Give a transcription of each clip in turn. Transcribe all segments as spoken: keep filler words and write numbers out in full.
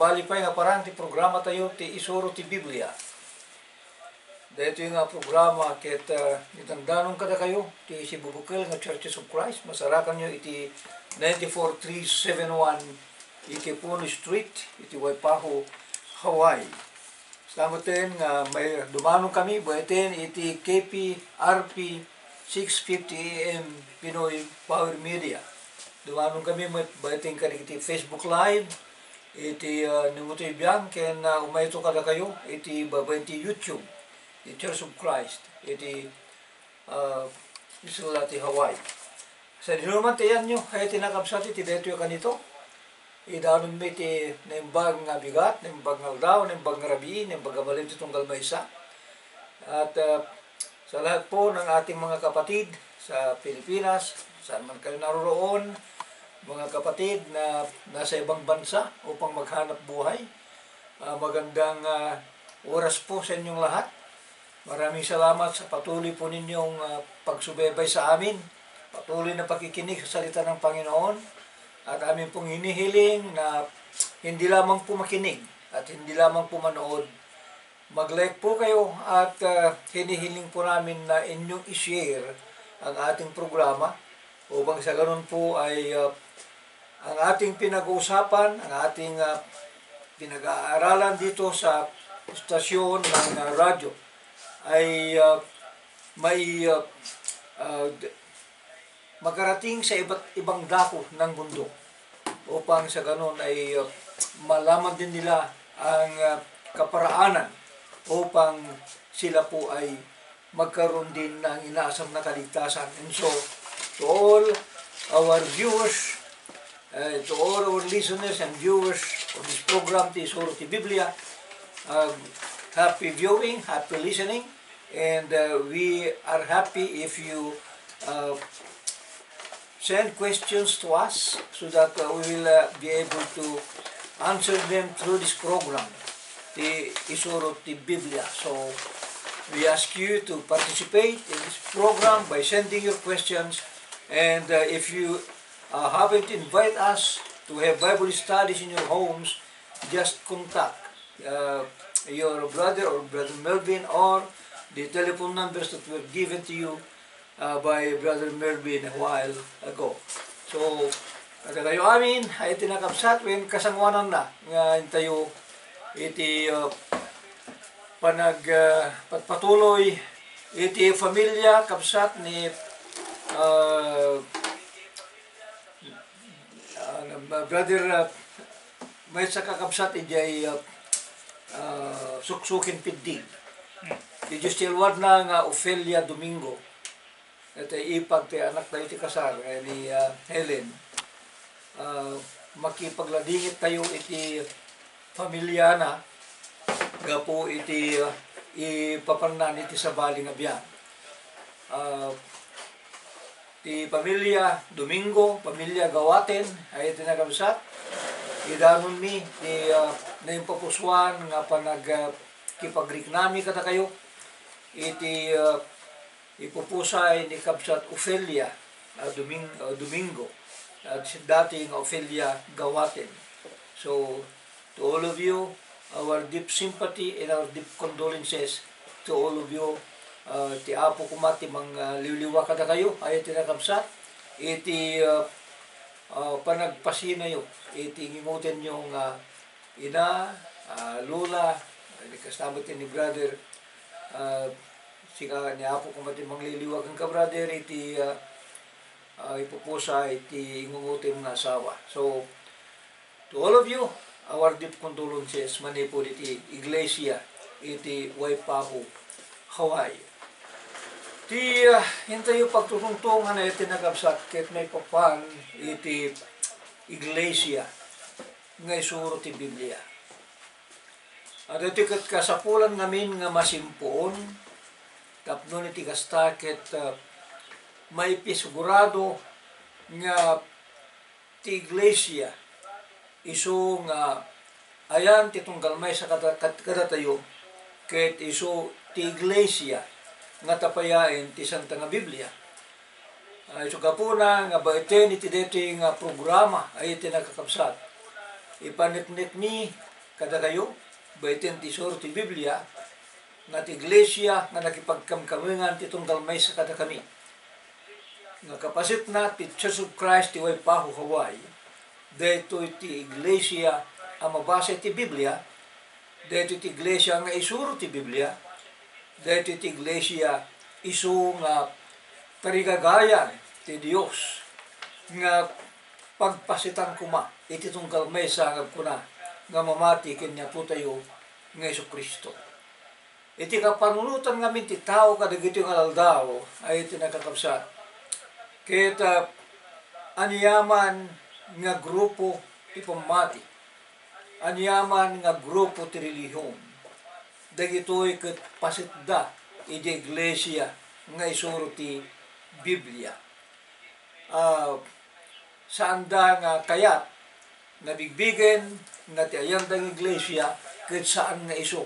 Bali pay nga parang ti programa tayo ti Isuro ti Biblia. Daytoy nga programa ket, ah, idandanon kadakayo ti sibubukel nga Churches of Christ. Masarakanyo iti ninety-four three seven one Ikipun Street, iti Waipahu, Hawaii. Sa metten nga may dumanon kami, baeten iti K P R P six fifty A M Pinoy Power Media. Dumanon kami met baeten kadagiti Facebook Live, iti, ah, Nimutoy Biang, ken, ah, umayto kadakayo iti babaen ti YouTube, ti Church of Christ, iti, ah, isla ti Hawaii. Sadinoman ti ayanyo, ay ti nakabsat iti daytoy a kanito. Idanonmi ti naimbag nga bigat, naimbag nga aldaw, naimbag nga rabii, naimbag nga balin ti tunggal maysa. At, ah, sa lahat po ng ating mga kapatid sa Pilipinas, saan man kayo naroroon, mga kapatid na nasa ibang bansa upang maghanap buhay, ah, magandang, ah, oras po sa inyong lahat. Maraming salamat sa patuloy po ninyong, ah, pagsubaybay sa amin, patuloy na pakikinig sa salita ng Panginoon, at amin pong hinihiling na hindi lamang po makinig at hindi lamang po manood. Mag-like po kayo at, ah, hinihiling po namin na inyong i-share ang ating programa upang sa ganun po ay, ah, ang ating pinag-uusapan, ang ating, ah, pinag-aaralan dito sa istasyon ng, ah, radyo ay, ah, may, ah, ah, d-, makarating sa iba't ibang dako ng mundo, upang sa ganon ay, ah, malaman din nila ang, ah, kaparaanan, upang sila po ay magkaroon din ng inaasam na kaligtasan. And so, to all our viewers, uh, to all our listeners and viewers of this program, Ti Isuro ti Biblia, um, happy viewing, happy listening, and, uh, we are happy if you, uh, send questions to us so that, uh, we will, uh, be able to answer them through this program, Ti Isuro ti Biblia. So, we ask you to participate in this program by sending your questions. And, uh, if you, uh, happen to invite us to have Bible studies in your homes, just contact, uh, your brother or Brother Melvin or the telephone numbers that were given to you, uh, by Brother Melvin a while ago. So, kadakayo amin, ay ti nakabsat, wen kasangoananna nga intayo iti, uh, panag, uh, patpatuloy iti familia, kabsat ni, uh, uh, Brother, uh, maysa ka kabsat idiay, uh, uh, Suksukin Piddig. Idiay ti liwadna nga Ofelia Domingo. Iti ipag ti anaktayo ti kasar, eh, ni, ah, Helen. Ah, makipagladingit tayo iti familiana gapu iti, ah, ipapannan iti sabali nga biag. Ah, ti familia Domingo, familia Gawaten, ay ti nakabsat, idanonmi ti, ah, naimpapusuan nga panag-, ah, kipagriknami kadakayo iti, ah, ipupusay ni Kabsat Ofelia, ah, Doming-, ah, Domingo, ah, dati nga Ofelia Gawaten. So, to all of you, our deep sympathy and our deep condolences to all of you. Ah, ti Apo koma ti mangliwliwa kadakayo, ay ti nakabsat, iti, ah, ah, panagpasinayo, iti ngimutenyo nga ina, ah, lola, ay, kasta met ni brother, ah, sika ni Apo koma ti mangliwliwa kenka, brother, iti, ah, ah, ipupusay ti ingungutem nga asawa. So, to all of you, our deep condolences manipud iti iglesia iti Waipahu, Hawaii. Ti, ah, intayo pagtutungtungan iti nakabsat ket maipapan iti iglesia nga isuro ti Biblia. Adda iti ket kasapulan ngamin nga masimpuon, tapno iti kasta ket, ah, maipisigurado nga ti iglesia isu nga ayan ti tunggal maysa kada-, kad-, kadatayo, ket isu ti iglesia nga tapayaen ti Santa nga Biblia. Ah, isu gapuna nga baeten iti daytoy nga programa, ay iti nakakabsat, ipaneknekmi kadakayo, baeten ti isuro ti Biblia, nga ti iglesia nga nakipagkamkamengan ti tunggal maysa kadakami. Nga kapasitna ti Church of Christ ti Waipahu, Hawaii, daytoy ti iglesia a mabasa iti Biblia, daytoy ti iglesia nga isuro ti Biblia, daytoy ti iglesia isu nga tarigagayan ti Dios nga pagpasitan koma iti tunggal maysa nga agkuna nga mamati ken ni Apotayo nga Jesu-Cristo. Iti kapanunotan ngamin ti tao kadagitoy nga aldaw, ay iti nakakabsat. Ket, ah, aniaman nga grupo ti pammati, aniaman nga grupo ti relihion, dagitoy ket pasitda iti iglesia nga isuro ti Biblia. Ah, saanda nga kayat nga bigbigen nga ti ayanda nga iglesia ket saan nga isu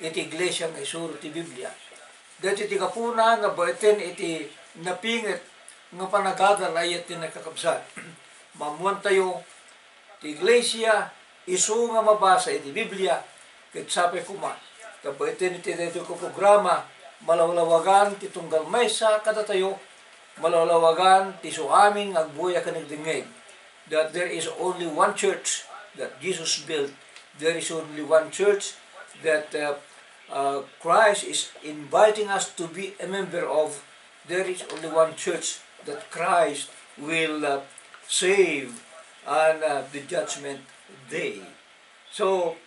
iti iglesia nga isuro ti Biblia. Daytoy ti gapuna nga baeten iti napinget nga panagadal, ay iti nakakabsat. Maammoantayo ti iglesia isu nga mabasa iti Biblia, ket sapay koma ta baeten iti daytoy nga programa, malawlawagan ti tunggal maysa kadatayo, malawlawagan ti isu amin nga agbuya ken agdengngeg, that there is only one church that Jesus built. There is only one church that, uh, uh, Christ is inviting us to be a member of. There is only one church that Christ will, uh, save on, uh, the judgment day. So,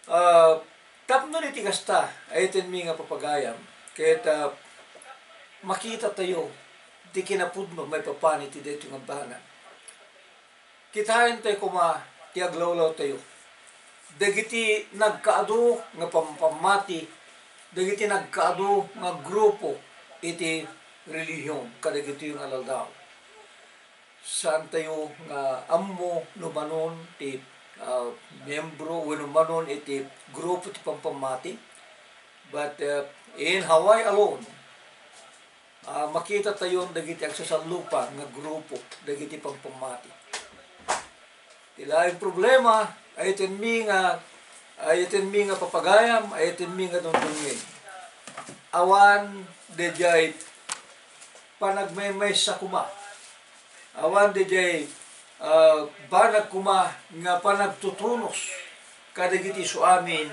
uh, tapno iti kasta, ay iti mi nga papagayam, ket, uh, makitatayo ti kinapudno maipapan iti daytoy nga banag. Kitaentayo koma ti aglawlawtayo dagiti nagkaadu nga pampammati, dagiti nagkaadu nga grupo iti relihion kadagitoy nga aldaw. Saantayo nga ammo no manon ti, ah, miyembro wenno manon iti grupo ti pampammati. But, uh, in Hawaii alone, ah, makitatayon dagiti agsasallupa nga grupo dagiti pampammati. Ti laeng problema, ay iti mi nga, ay iti mi nga papagayam, ay iti mi nga dungdungngeg. Awan daydiay panagmaymaysa koma. Awan daydiay, ah, banag koma nga panagtutunos kadagiti isu amin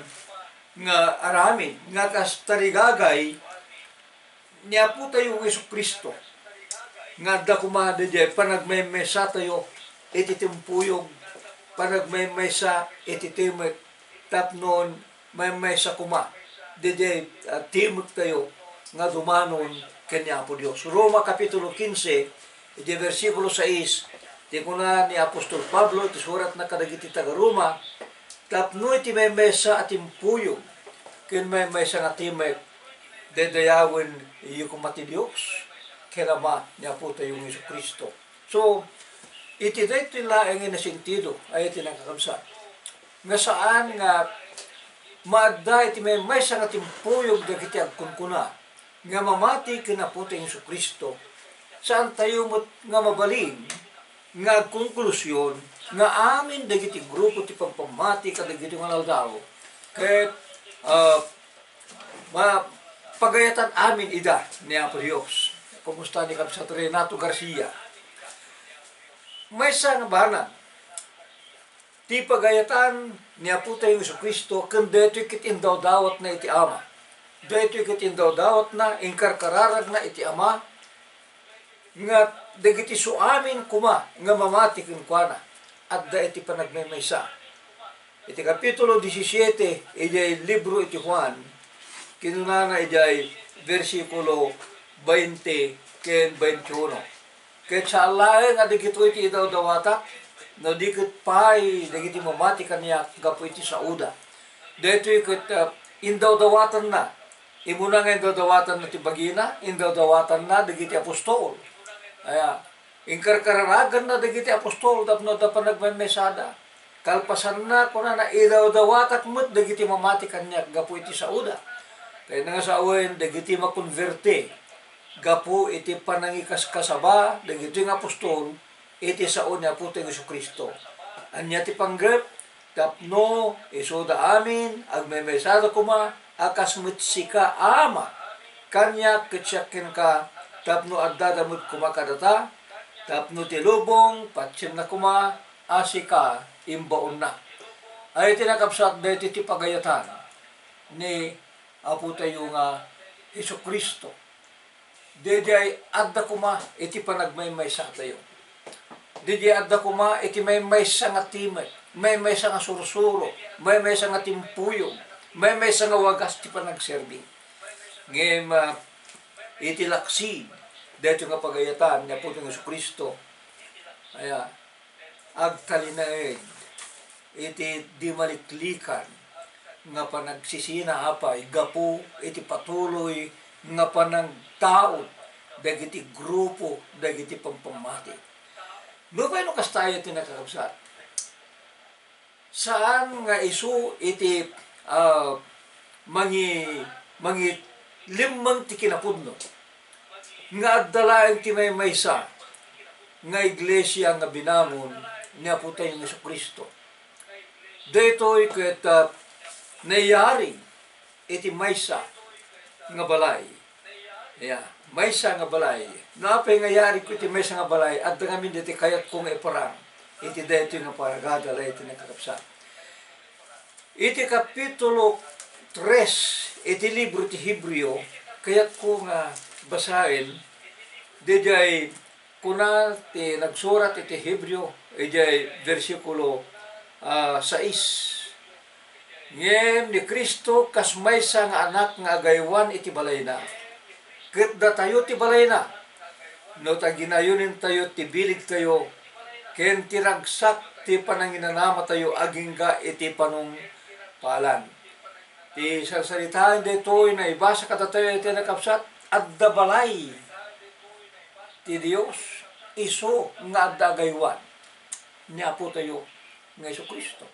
nga aramid nga kas tarigagay ni Apotayo nga Jesu-Cristo, nga adda koma daydiay panagmaymaysatayo iti timpuyog, panagmaymaysa iti timek, tapno maymaysa koma daydiay, ah, timektayo nga dumanon ken ni Apo Dios. Roma Kapitulo kinse, iti bersikulo sais, ti kuna ni apostol Pablo iti suratna kadagiti taga-Roma, tapno iti maymaysa a timpuyog ken maymaysa nga timek, daydayawenyo koma ti Dios ken Ama ni Apotayo nga Jesu-Cristo. So, iti daytoy laeng nga sentido, ay iti nakakabsat, nga saan nga maadda iti maymaysa nga timpuyog dagiti agkunkuna nga mamati ken Apotayo Jesu-Cristo, saantayo met nga mabalin nga agkonklusion nga amin dagiti grupo ti pampammati kadagiti nga aldaw ket, ah, ma-, pagayatan amin ida ni Apo Dios. Kumusta ni Kabsat Renato Garcia? Maysa nga banag ti pagayatan ni Apotayo Jesu-Cristo ken daytoy ket indawdawatna iti Ama. Daytoy ket indawdawatna, inkarkararagna iti Ama, nga dagiti suamin koma nga mamati kenkuana, adda iti panagmaymaysa. Iti Kapitulo disisiete idiay libro iti Juan, kinunana idiay bersikulo bainte ken baintiuno, "Ket saan laeng a dagitoy ti idawdawatak, no di ket pay dagiti mamati kaniak gapu iti saoda." Daytoy ket, ah, indawdawatanna. Immuna nga indawdawatanna ti bagina, indawdawatanna dagiti apostol. Aya, inkarkararaganna dagiti apostol tapno adda panagmaymaysada. Kalpasanna, kunana, "Idawdawatak met dagiti mamati kaniak gapu iti saoda." Kayatna nga sawen, dagiti makonberte gapu iti panangikaskasaba dagitoy nga apostol iti sao ni Apotayo Jesu-Cristo. Ania ti panggep? Tapno isuda amin, agmaymaysada koma a kas met sika, Ama, kaniak ket siak kenka, tapno addada met koma kadata, tapno ti lubong patienna koma a sika imbaonna. Ay ti nakabsat, daytoy ti pagayatan ni Apotayo nga Jesu-Cristo. Daydiay adda koma iti panagmaymaysatayo. Daydiay adda koma iti maymaysa nga timek, maymaysa nga sursuro, maymaysa nga timpuyog, maymaysa nga wagas ti panagserbi. Ngem, ah, iti laksid, daytoy nga pagayatan ni Apo Jesu-Cristo, aya, agtalinaed iti di maliklikan nga panagsisina apay gapu iti patuloy nga panagtaud dagiti grupo dagiti pampammati. Nupay no kasta, aya ti nakakabsat, saan nga isu iti, ah, mangi-, mangilimmeng ti kinapudno, nga adda laeng ti maymaysa nga iglesia nga binangon ni Apotayo nga Jesu-Cristo. Daytoy ket, ah, nayari iti maysa nga balay. Ya, maysa nga balay. No apay nga yari ko iti maysa nga balay, adda ngamin daytoy kayatko nga iparang iti daytoy nga pagagala iti nakakabsat. Iti kapitulo tres iti libro ti Hebreo, kayatko nga basaen, daydiay kuna ti nagsurat iti Hebreo, idiay bersikulo, ah, sais. Ngem ni Cristo kas maysa nga anak nga agaywan iti balayna, ket datayo ti balayna, no ta ginayunintayo ti biligtayo ken ti ragsak ti pananginanamatayo agingga iti panungpalan. Ti sarsaritaen daytoy naibasa kadatayo iti nakabsat, adda balay ti Dios, isu nga adda agaywan ni Apotayo nga Jesu-Cristo.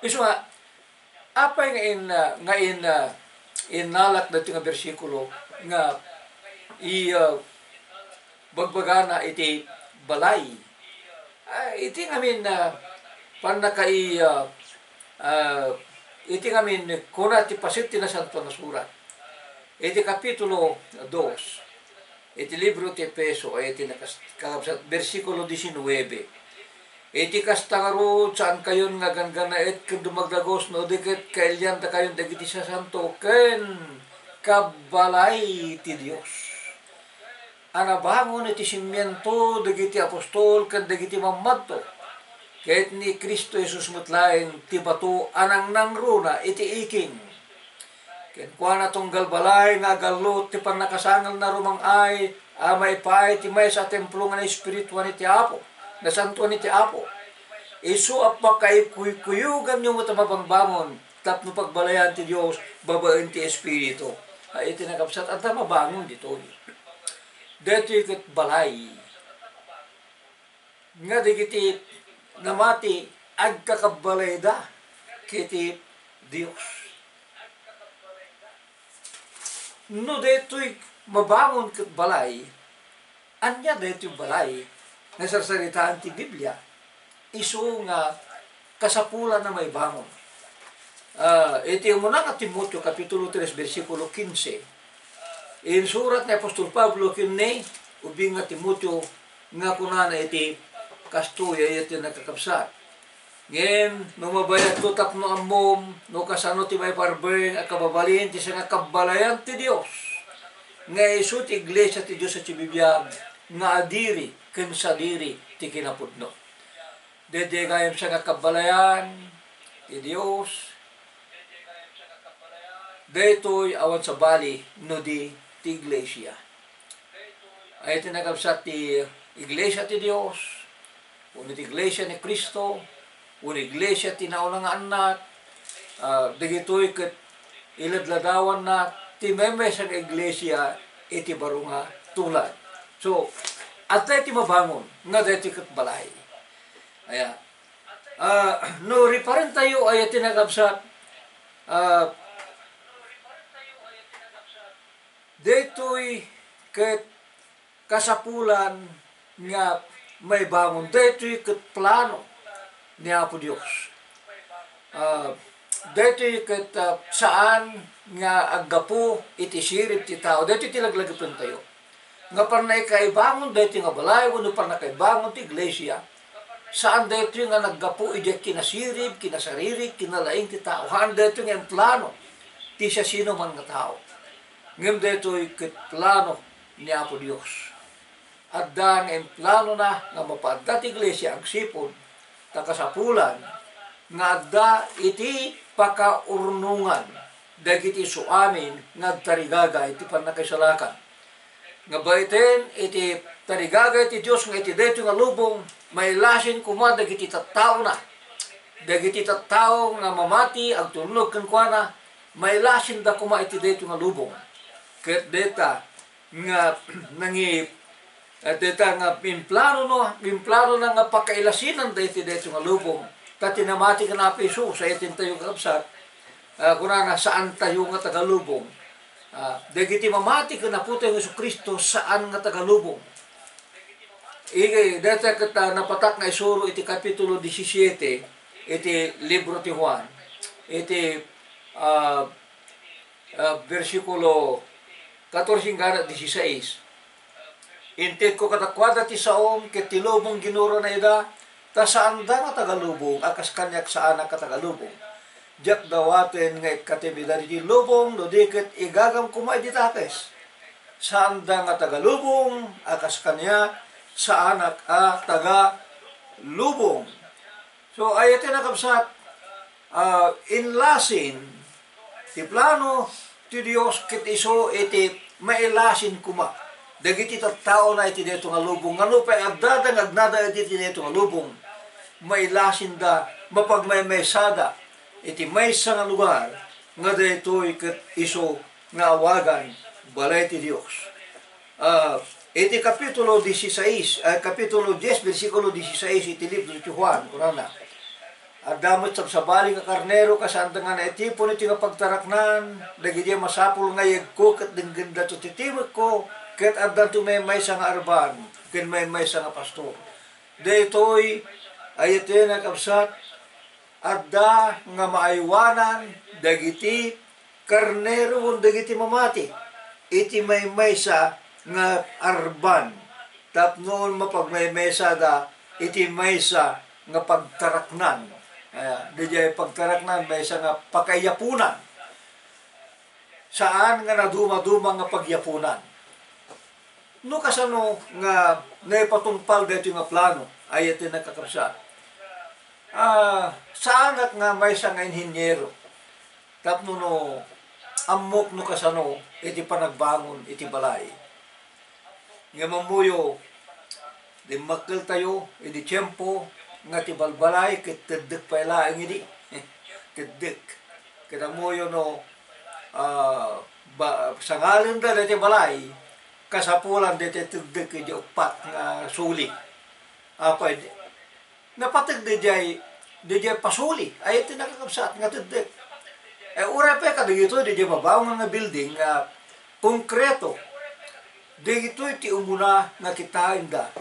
Isu nga, apay nga in-, nga in-, innalak daytoy nga bersikulo nga i-, ah, bagbagana iti balay. Ah, iti ngamin, ah, pannakaiya, ah, iti ngamin kuna ti paset ti Nasantoan a Surat. Iti kapitulo dos, iti libro ti Efeso, ay iti nakas-, kakabsat, bersikulo diecinuebe. Iti kasta ngarud, saankayon nga ganggannaet ken dumagdagos, no di ket kailiandakayon dagiti sasanto ken kabbalay ti Dios, a nabangon iti simiento dagiti apostol ken dagiti mammadto, ket ni Cristo Jesus met laeng ti bato a nangnangruna iti iking. Kenkuana tunggal balay nga agallut ti pannakasangelna rumang-ay a maipaay ti maysa a templo nga naespirituan iti Apo, nasantoan iti Apo. Isu a pakaikuykuyoganyo met a mabangbangon tapno pagbalayan ti Dios babaen ti Espiritu. Ay, iti nakabsat, adda mabangon ditoy. Daytoy ket balay nga dagiti namati agkakabbalayda ket iti Dios. No daytoy mabangon ket balay, ania daytoy balay nga sarsaritaen ti Biblia? Isu nga kasapulan a maibangon. Ah, iti umuna nga Timoteo, Kapitulo tres, bersikulo kinse, insurat ni Apostol Pablo ken ni ubing nga Timoteo nga kunana iti kastoy, ay iti nakakabsat. Ngem no mabayagto tapno ammom no kasano ti maiparbeng a kababalin ti sangakabbalayan ti Dios, nga isu ti iglesia ti Dios a sibibiag nga adiri ken sadiri ti kinapudno. Daydiay gayam sangakabbalayan ti Dios, daytoy awan sabali no di ti iglesia. Ay ti nakabsat ti iglesia ti Dios, wenno ti iglesia ni Cristo, wenno iglesia ti nauna nga annak, ah, dagitoy ket iladladawanna ti maymaysa nga iglesia iti baro nga tulad. So, adda iti mabangon nga daytoy ket balay. Aya. Ah, no riparentayo, aya ti nakabsat, ah, daytoy ket kasapulan nga maibangon. Daytoy ket plano ni Apo Dios. Ah, daytoy ket, ah, saan nga aggapu iti sirib ti tao. Daytoy ti laglagipentayo. Nga pannakaibangon daytoy nga balay wenno pannakaibangon ti iglesia, saan daytoy nga naggapu idiay kinasirib, kinasaririk, kinalaing ti tao. Haan daytoy nga implano ti siasinoman nga tao. Ngem daytoy ket plano ni Apo Dios. Adda nga implanona nga mapaadda ti iglesia agsipud ta kasapulan nga adda iti pakaurnongan dagiti isuamin nga agtarigagay ti pannakaisalakan. Nga baeten iti tarigagay ti Dios nga iti daytoy nga lubong, mailasin koma dagiti tattaona. Dagiti tattao nga mamati, agtulnog kenkuana, mailasinda koma iti daytoy nga lubong. Ket dayta nga nangi-, eh, dayta nga implano, no, implanona nga pakailasinanda iti daytoy nga lubong. Ta ti namati ken Apo Jesus, ay tintayo kakabsat, ah, kunana, saan tayo nga taga lubong. Ah, dagiti mamati ken Apotayo nga Jesu-Cristo, saan nga taga lubong. Iti, dayta ket, ah, napatak nga isuro iti Kapitulo disisiete iti libro ti Juan, iti, ah, ah, bersikulo katorse inggana disisais. Intedko kadakuada ti saom ket ti lubong ginurana ida, ta saanda nga taga lubong a kas kaniak saanak a taga lubong. Diak dawaten nga ikkatem ida ditoy lubong, no di ket igagam koma idi dakes. Saanda nga taga lubong a kas kaniak saanak a taga lubong. So, ay iti nakabsat, ah, inlasin ti plano ti Dios ket isu iti mailasin koma dagiti tattaona iti daytoy nga lubong. Nga nupay addada nga agnada iti daytoy nga lubong, mailasinda, mapagmaymaysada iti maysa nga lugar nga daytoy ket isu nga awagan balay ti Dios. Ah, iti Kapitulo disisais, ah, Kapitulo dies, bersikulo disisais iti libro ti Juan, kunana, adda met sabsabali nga karnero, kas saanda nga naitipon iti nga pagtaraknan, dagiti masapul nga yegko ket denggendato ti timekko, ket addanto maymaysa nga arban ken maymaysa nga pastor. Daytoy, ay iti nakabsat, adda nga maaywanan dagiti karnero ken dagiti mamati iti maymaysa nga arban, tapno mapagmaymaysada iti maysa nga pagtaraknan. Aya, didiay pagtaraknan, maysa nga pakaiyapunan. Saan nga nadumaduma nga pagyapunan. No kasano nga naipatungpal daytoy nga plano, ay iti nakakabsat. Ah, saanak nga maysa nga inheniero. Tapno no ammok no kasano iti panagbangon iti balay. Ngem ammoyo, dimmakkeltayo idi tiempo nga ti balbalay ket teddek pay laeng idi. Teddek. Ket ammoyo no, ah, ba-, sangalenda daytoy balay, kasapulan daytoy teddek idi uppat nga suli. Apay, napateg daydiay, daydiay pasuli, ay iti nakakabsat nga teddek. Eh, uray pay kadagitoy daydiay mabangon nga building nga konkreto, dagitoy ti umuna nga kitaenda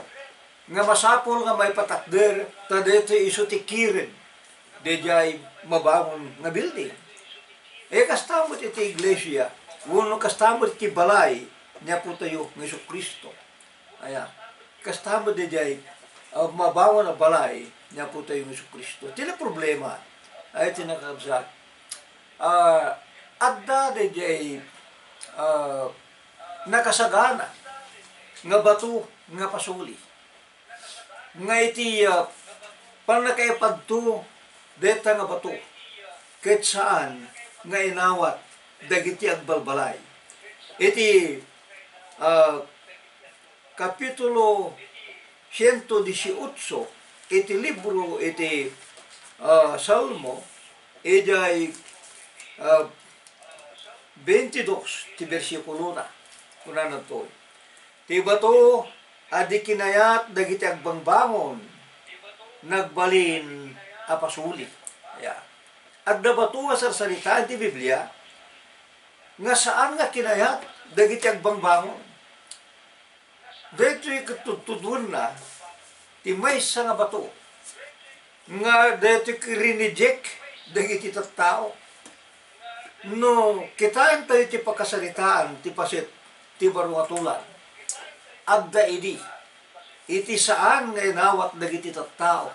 nga masapul nga maipatakder, ta daytoy isu ti kired daydiay mabangon nga building. Eh, kasta met iti iglesia, wenno kasta met iti balay ni Apotayo nga Jesu-Cristo. Aya, kasta met daydiay, ah, mabangon a balay ni Apotayo nga Jesu-Cristo. Ti la problema, ay ti nakakabsat, ah, adda daydiay, ah, nakasagana nga bato nga pasuli. Nga iti, ah, pannakaipadto dayta nga bato, ket saan nga inawat dagiti agbalbalay. Iti, ah, Kapitulo siento disiotso iti libro iti, ah, Salmo, idiay, ah, bentidos ti bersikulona. Kunana daytoy, "Ti bato a di kinayat dagiti agbangbangon, nagbalin a pasuli." Ya. Adda bato nga sarsaritaen ti Biblia nga saan nga kinayat dagiti agbangbangon. Daytoy ket tudtuduenna ti maysa nga bato nga daytoy ket rineject dagiti tattao. No kitaentayo ti pakasaritaan ti paset ti baro nga tulag, adda idi iti saan nga inawat dagiti tattao.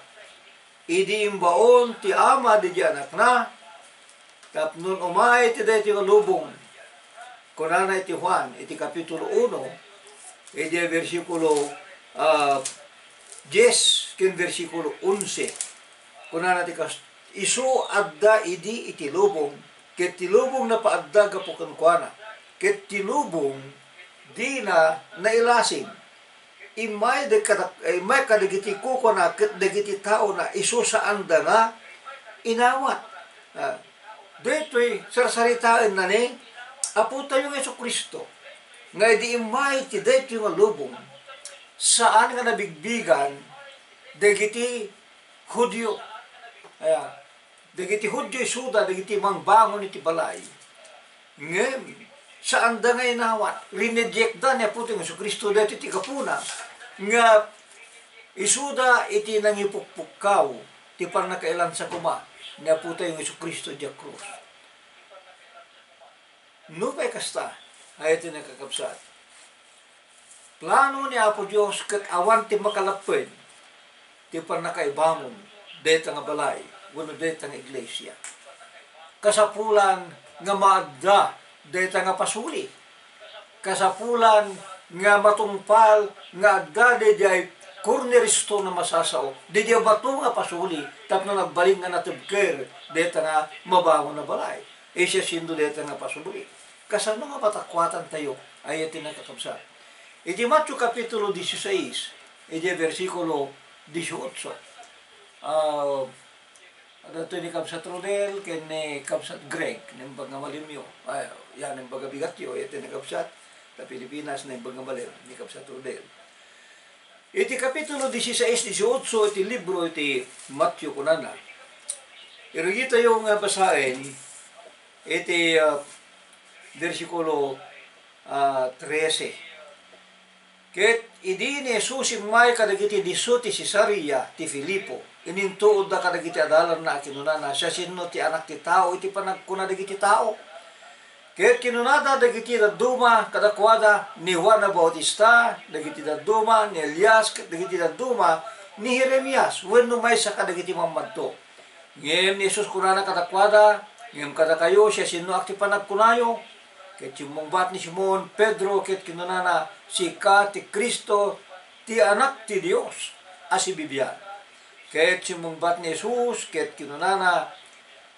Idi imbaon ti Ama dagiti anakna, tapno umay ti daytoy nga lubong. Kunana iti Juan, iti Kapitulo uno, iti bersikulo, ah, dies ken bersikulo onse. Kunana ti kas-, isu adda idi iti lubong, ket ti lubong napaadda gapu kenkuana, ket ti lubong dina nailasin. Immay dagiti kada-, immay kadagiti kukuana ket dagiti taona, isu saanda nga inawat. Ah, daytoy sarsaritaenna ni Apotayo nga Jesu-Cristo, nga idi immay ti daytoy nga lubong, saan nga nabigbigan dagiti Judio. Aya, dagiti Judio isuda dagiti mangbangon iti balay. Ngem, saanda nga inawat. Rinejekda ni Apotayo nga Jesu-Cristo daytoy ti gapuna nga isuda iti nangipukpukkaw ti pannakailansa koma ni Apotayo nga Jesu-Cristo idiay krus. Nupay kasta, ay ti nakakabsat, plano ni Apo Dios ket awan ti makalapped ti pannakaibangon dayta nga balay wenno dayta nga iglesia. Kasapulan nga maadda dayta nga pasuli. Kasapulan nga matungpal nga adda daydiay cornerstone a masasao, daydiay bato nga pasuli tapno nagbalin nga natebker dayta nga mabangon a balay. Siasino dayta nga pasuli? Kasano nga matakuatantayo? Ay, iti nakakabsat. Iti Mateo Kapitulo dieciséis, iti bersikulo dieciocho. Ah, adda ni Kabsat Rodel, ken ni Kabsat Greg, naimbag nga malimyo. Ay, yan, naimbag nga bigatyo, iti ni Kabsat, ta Pilipinas, naimbag nga malim, ni Kabsat Rodel. Iti Kapitulo dieciséis, dieciocho iti libro iti Mateo, kunana, irugitayo nga basaen iti, ah, bersikulo, ah, trese. Ket idi ni Jesus immay kadagiti disso ti Cesarea ti Filipo, inintuodda kadagiti adalanna a kinunana, "Siasino ti Anak ti Tao iti panagkuna dagiti tao?" Ket kinunada dagiti dadduma kadakuada, "Ni Juan a Bautista, dagiti dadduma, ni Elias, ket dagiti dadduma, ni Jeremias, wenno maysa kadagiti mammadto." Ngem ni Jesus kunana kadakuada, "Ngem kadakayo, siasinoak ti panagkunayo?" Ket simmungbat ni Simon Pedro ket kinunana, "Sika ti Cristo, ti Anak ti Dios a sibibian." Ket simmungbat ni Jesus ket kinunana,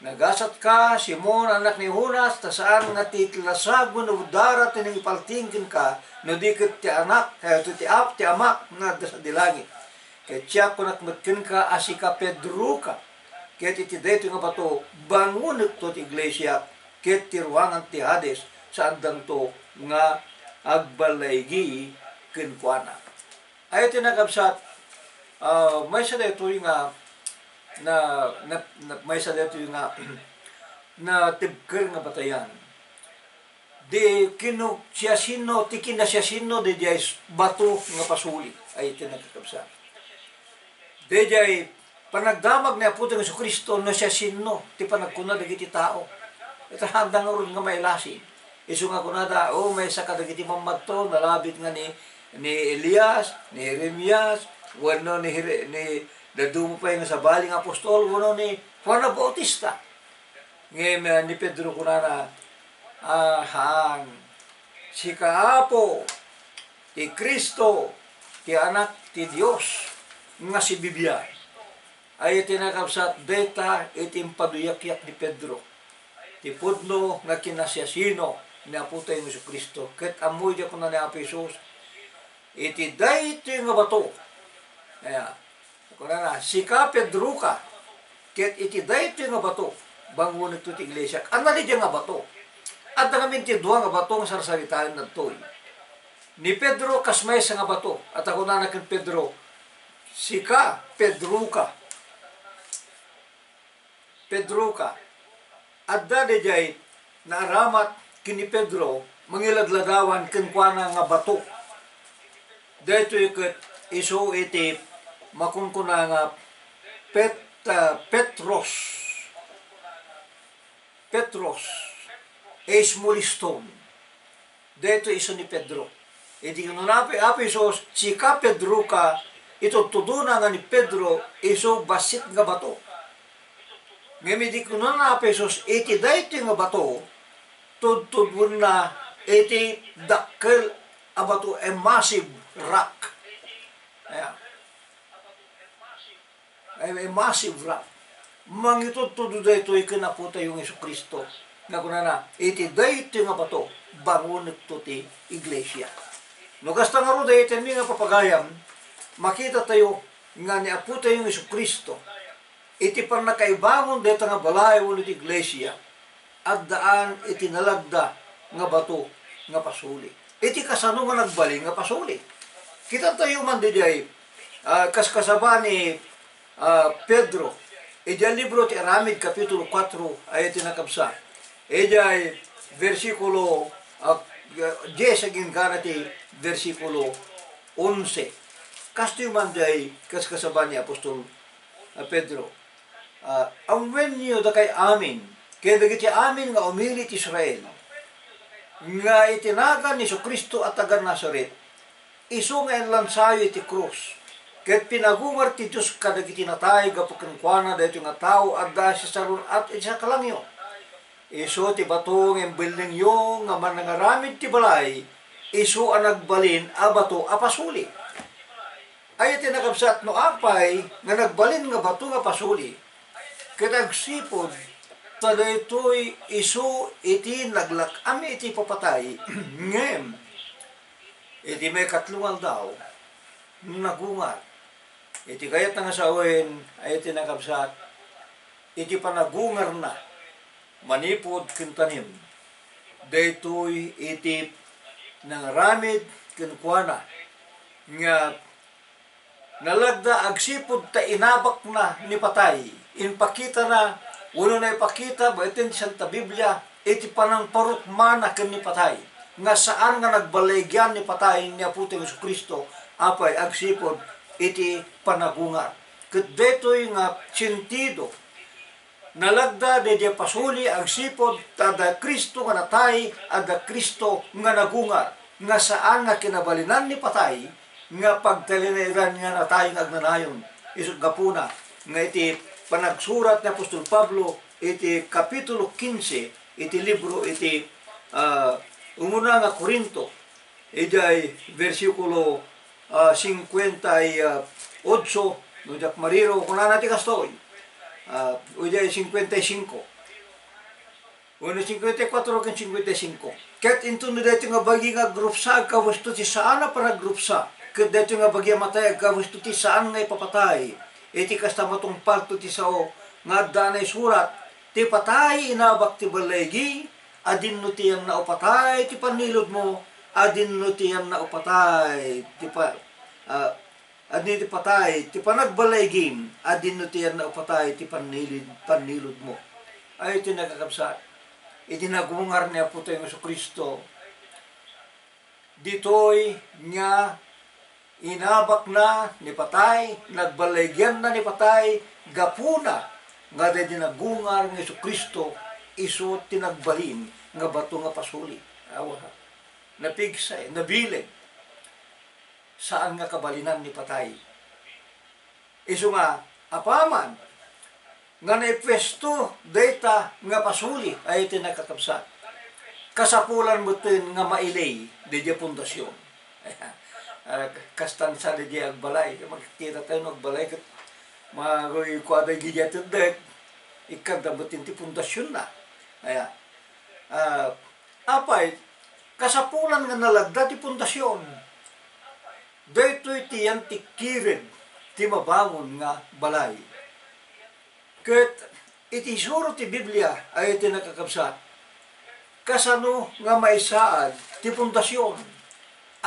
"Nagasatka, Simon, anak ni Jonas, ta saan nga ti lasag wenno dara ti nangipaltiing kenka, no di ket ti Anak, eh, ti, ti Ap-, ti Amak nga adda sadi langit. Ket siak, kunak met kenka a sika Pedroka, ket iti daytoy nga bato, bangonekto ti iglesia, ket ti ruangan ti Hades, saandanto nga agbalaygi kenkuana." Ay, iti nakabsat, ah, maysa daytoy nga na, na, na, maysa daytoy nga natebker nga batayan. Di kinu-, siasino, ti kinasiasino, di diay bato nga pasuli. Ay, iti nakakabsat. Di diay panagdamag ni Apotayo Jesu-Cristo, no siasino ti panagkuna dagiti tao. Ita, haanda ngarud nga mailasin. Isu nga kunada, "O, maysa kadagiti mammadto, nalabit nga ni, ni Elias, ni Jeremias, wenno ni Jere-, ni dadduma pay nga sabali nga apostol, wenno ni Juan a Bautista." Ngem, eh, ni Pedro kunana, "Ah, haan. Sika, Apo, ti Cristo, ti Anak ti Dios nga sibibian." Ay, iti nakabsat, dayta iti impaduyakyak ni Pedro, ti pudno nga kinasiasino ni Apotayo Jesu-Cristo. Ket ammoyo diay kuna ni Apo Jesus, "Iti daytoy nga bato," aya, kunana, "Sika, Pedroka, ket iti daytoy nga bato, bangonekto ti iglesiak." Ania daydiay nga bato? Adda ngamin ti dua nga bato nga sarsaritaen daytoy. Ni Pedro kas maysa nga bato, ta kunana ken Pedro, "Sika, Pedroka." Pedroka. Adda daydiay naaramat ken ni Pedro, mangiladladawan kenkuana nga bato. Daytoy ket isu iti makunkuna nga Pet-, ah, Petros. Petros, a small stone. Daytoy isu ni Pedro. Idi kinuna ni Apo Jesus, "Sika, Pedro ka," itudtudona nga ni Pedro isu bassit nga bato. Ngem idi kinuna ni Apo Jesus, "Iti daytoy nga bato," tudtudoenna iti dakkel a bato, a massive rock. Ayan. A, a massive rock. Mangitudtudo daytoy ken Apotayo nga Jesu-Cristo, nga kunana, "Iti daytoy nga bato, bangonekto ti iglesia." No kasta ngarud, daytoy mi nga papagayam, makitatayo nga ni Apotayo nga Jesu-Cristo, iti pannakaibangon dayta nga balay wenno iti iglesia, addaan iti nalagda nga bato nga pasuli. Iti kasano nga nagbalin nga pasuli? Kitatayo man didiay, ah, kaskasaba ni, ah, Pedro, idiay libro ti Aramid, Kapitulo kuatro, ayat ti nakabsa. Idiay bersikulo, ah, dies agingga ti bersikulo onse. Kastoy man diay kaskasaba ni apostol, ah, Pedro. Ah, ammoenyo dakay amin, ken dagiti amin nga umili ti Israel, nga iti nagan ni Jesu-Cristo a taga-Nazaret, isu nga inlansayo iti krus, ket pinagungar ti Dios kadagiti natay gapu kenkuana daytoy nga tao adda sisalun-at iti saklangyo. Isu ti bato nga imbellengyo nga mannangaramid ti balay, isu a nagbalin a bato a pasuli. Ay, iti nakabsat, no apay nga nagbalin nga bato nga pasuli, ket agsipud ta daytoy isu iti naglak-am iti ipapatay, ngem iti maikatlo nga aldaw, nagungar. Iti kayatna nga sawen, ay, iti nakabsat, iti panagungarna, manipud ken tanem. Daytoy iti nangaramid kenkuana nga nalagda agsipud ta inabakna ni patay. Impakitana, wenno naipakita babaen ti Santa Biblia, iti panangparukmana ken ni patay, nga saan nga nagballigian ni patay ni Apotayo Jesu-Cristo, apay agsipud iti panagungar. Ket daytoy nga sentido, nalagda daydiay pasuli agsipud ta adda Cristo nga natay, adda Cristo nga nagungar, nga saan nga kinabalinan ni patay nga pagtalinaedan nga natay nga agnanayon. Isu gapuna nga iti panagsurat ni apostol Pablo iti Kapitulo kinse iti libro iti, ah, umuna nga Corinto, idiay bersikulo, ah, singkuenta y otso, no diak mariro, kunana ti kastoy, ah, idiay singkuenta y singko. Wenno singkuenta y kuatro ken singkuenta y singko. Ket inton no daytoy nga bagi nga agrupsa, agkawesto ti saan a panagrupsa, ket daytoy nga bagi a matay, agkawesto ti saan nga ipapatay. Iti kasta, matungpalto ti sao nga adda naisurat, "Ti patay, inabak ti balligi, adinno ti yanna a patay ti panniludmo, adinno ti yanna a patay ti pa-, ah, adinno ti patay ti panagballigim, adinno ti yanna a patay ti pannilid-, panniludmo." Ay, iti nakakabsat, iti nagungar ni Apotayo Jesu-Cristo, ditoy nga inabakna ni patay, nagballigianna ni patay, gapuna nga daydi nagungar nga Jesu-Cristo, isu ti nagbalin nga bato nga pasuli. Awa, napigsay, nabileg. Saan nga kabalinan ni patay. Isu nga, apaman nga naipuesto dayta nga pasuli, ay iti nakakabsat, kasapulan metten nga mailay daydiay pundasion. Ah, kastan sa daydiay agbalay. Makitatayo no agbalay ket maruy kuada daydiay teddek, ikkagda metten ti pundasionna. Aya, ah, apay, kasapulan nga nalagda ti pundasion. Daytoy ti yan ti kired ti mabangon nga balay. Ket iti isuro ti Biblia, ay iti nakakabsat, kasano nga maisaad ti pundasion?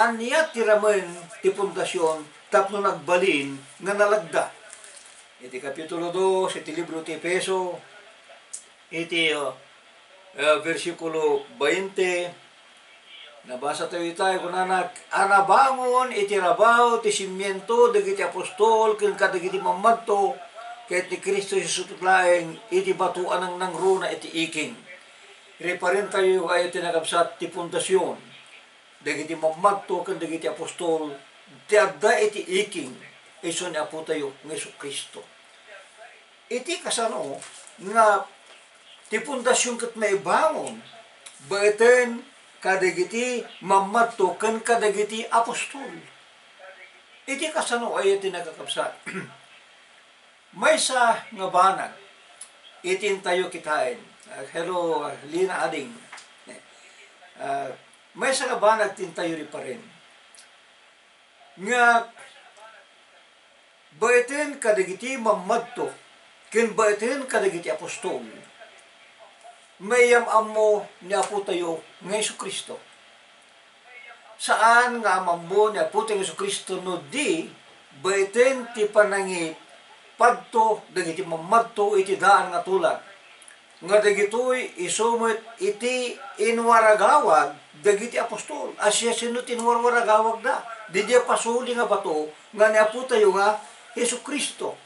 Ania ti ramen ti pundasion tapno nagbalin nga nalagda? Iti Kapitulo dos iti libro ti Efeso, iti, uh, uh, bersikulo bainte, nabasa tayo itay, kunana, "A nabangon iti rabaw ti simiento dagiti apostol ken kadagiti mammadto, ket ni Cristo Jesus laeng iti bato a nangnangruna iti iking." Riparentayo, aya ti nakabsat, ti pundasion dagiti mammadto ken dagiti apostol ti adda iti iking isu ni Apotayo nga Jesu-Cristo. Iti kasano nga ti pundasion ket maibangon baeten kadagiti mammadto ken kadagiti apostol. Iti kasano aya ti nakakabsat? Maysa nga banag iti intayo kitaen. Ah, hello, Lina Ading. Ah, maysa nga banag ti intayo riparin nga baeten kadagiti mammadto ken baeten kadagiti apostol, maiyam-ammo ni Apotayo nga Jesu-Cristo. Saan nga ammo ni Apotayo nga Jesu-Cristo no di baeten ti panangipadto dagiti mammadto iti daan nga tulag, nga dagitoy isu met iti inwaragawag dagiti apostol. A, siasino ti inwarwaragawagda? Didiay pasuli nga bato nga ni Apotayo nga Jesu-Cristo.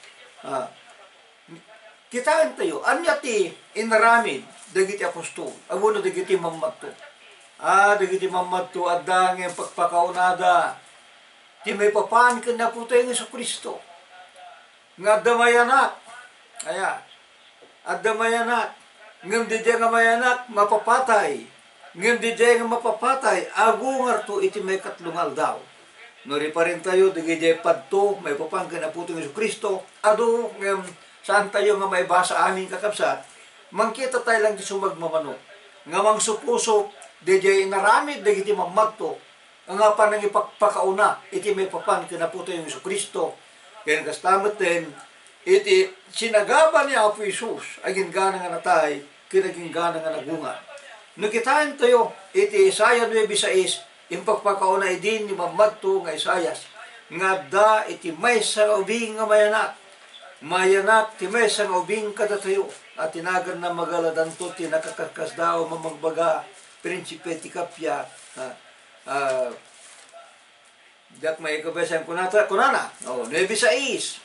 Ah, kitaentayo, ania ti inaramid dagiti apostol, a, wenno dagiti mammadto? Ah, dagiti mammadto, adda nga impakpakaunada ti maipapan ken ni Apotayo nga Jesu-Cristo. Nga adda mayanak. Aya, adda mayanak. Ngem didiay nga mayanak, mapapatay. Ngem didiay nga mapapatay, agungarto iti maikatlo nga aldaw. No riparentayo, didiay padto, maipapan ken Apotayo nga Jesu-Cristo, adu, ngem saantayo nga maibasa amin, kakabsat, mangkitatayo lang ti sumagmamano nga mangsupusop didiay inaramid dagiti mammadto, nga panangipakpakauna iti maipapan ken Apotayo Jesu-Cristo. Ken kasta metten iti sinagaba ni Apo Jesus, aginggana nga natay, ken aginggana nga nagungar. No kitaentayo iti Isaiah nuebe sais, impakpakauna idin ni mammadto nga Isaias nga adda iti maysa nga ubing nga mayanak. Mayanak ti maysa nga ubing kadatayo, a tinaganna magaladanto ti nakakaskasdaaw, mamagbaga, prinsipe ti kappia, a, a, diak maikabasa, kunata, kunana, o, nuebe sais.